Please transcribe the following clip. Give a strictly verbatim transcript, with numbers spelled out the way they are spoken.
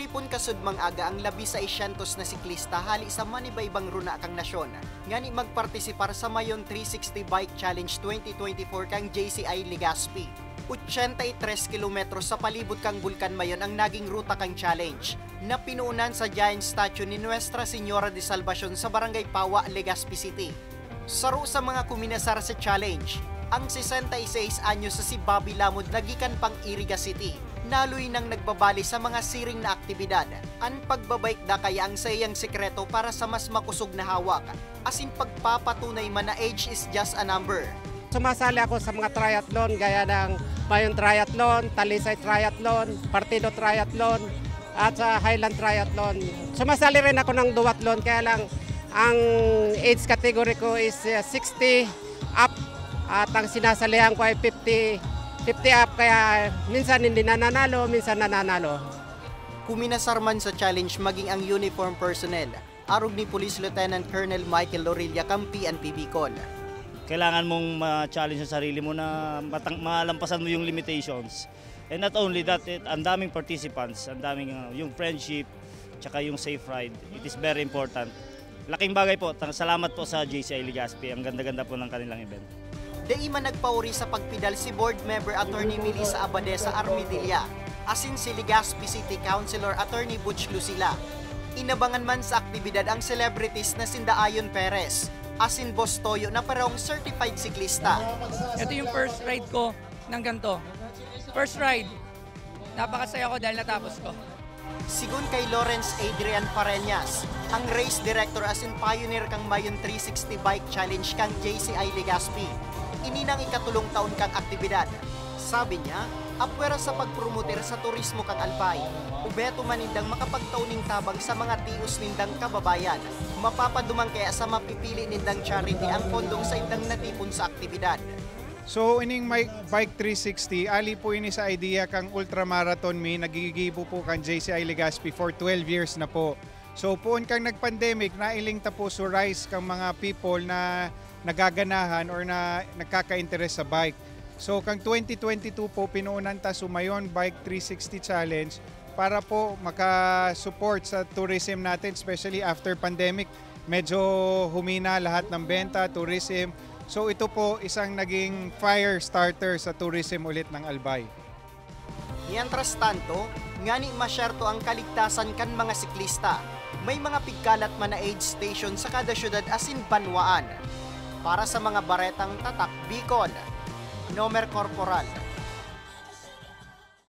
Kun kasudmang aga ang labi seiscientos na siklista hali sa manibaybang runa kan nasyon, ngani magpartisipar sa Mayon three sixty Bike Challenge twenty twenty-four kan J C I Legazpi. Ochenta y tres kilometros sa palibot kan Bulkan Mayon ang naging ruta kan challenge, na pinoonan sa giant statue ni Nuestra Señora de Salvacion sa Barangay Pawa, Legazpi City. Saro sa mga kuminasar sa challenge, ang sesenta y seis anyos na si Bobby Lamod na gikan pang Iriga City, na haloy nang nagbabali sa mga siring na aktibidad. An pagbabike da kaya ang saiyang sekreto para sa mas makusog na hawak, asin pagpapatunay man na age is just a number. Sumasali ako sa mga triathlon gaya ng Mayon Triathlon, Talisay Triathlon, Partido Triathlon, at sa Highland Triathlon. Sumasali rin ako ng duathlon, kaya lang ang age category ko is uh, sixty up at ang sinasalihan ko ay fifty, fifty up, kaya minsan hindi nananalo, minsan nananalo. Kuminasar man sa challenge maging ang uniform personnel, arog ni Police Lieutenant Colonel Michael Lorilla kan P N P Bicol. Kailangan mong ma-challenge sa sarili mo na matang-, malampasan mo yung limitations. And not only that, it, ang daming participants, ang daming uh, yung friendship, tsaka yung safe ride. It is very important. Laking bagay po. Tang-, salamat po sa J C I Legazpi. Ang ganda-ganda po ng kanilang event. Dai man nagpauri sa pagpidal si Board Member Attorney Melissa Abadesa Armedilla, asin si Legazpi City Councilor Attorney Butch Lucila. Inabangan man sa aktibidad ang celebrities na sinda Ayon Perez, asin Boss Toyo na parehong certified siklista. Ito yung first ride ko ng ganito. First ride. Napakasaya ko dahil natapos ko. Sigon kay Lawrence Adrian Pareñas, ang race director asin pioneer kan Mayon three sixty Bike Challenge kan J C I Legazpi, ini nang ikatulong taon kan aktibidad. Sabi niya, apwera sa pagpromoter sa turismo kan Albay, obheto man nindang makapagtao nin tabang sa mga tios nindang kababayan. Mapapaduman kaya sa mapipili nindang charity ang pondong saindang natipon sa aktibidad. So, ining may Bike three sixty, ali po ini sa idea kang ultramarathon mi, nagigibo po kan J C I Legazpi for twelve years na po. So, poon kang nag-pandemic, nailing ta po sa rise kang mga people na nagaganahan or na nagkaka-interest sa bike. So, kang twenty twenty-two po, pinuunan ta sa Mayon Bike three sixty Challenge para po maka-support sa tourism natin, especially after pandemic. Medyo humina lahat ng benta, tourism. So, ito po isang naging fire starter sa tourism ulit ng Albay. Mientras tanto, ngani masyerto ang kaligtasan kan mga siklista, may mga pigkalat man na aid station sa kada syudad asin banwaan. Para sa mga baretang tatak Bicol, Nomer Corporal.